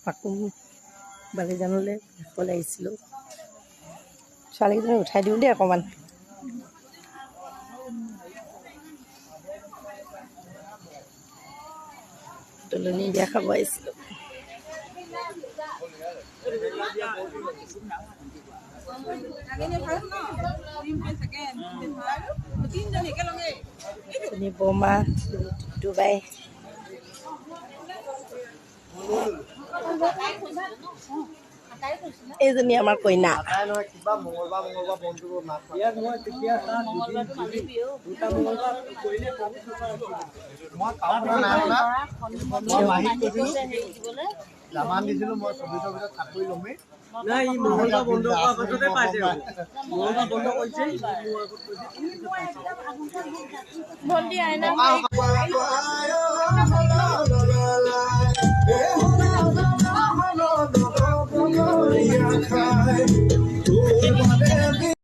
পাকুম বালিজানলৈ খাবলৈ আহিছিলোঁ। ছোৱালীকেইজনী উঠাই দিওঁ দেই অকণমান। তুলনি বিয়া খাব আহিছিলোঁ। বৰমা ডুবাই এইজনী আমাৰ কইনা।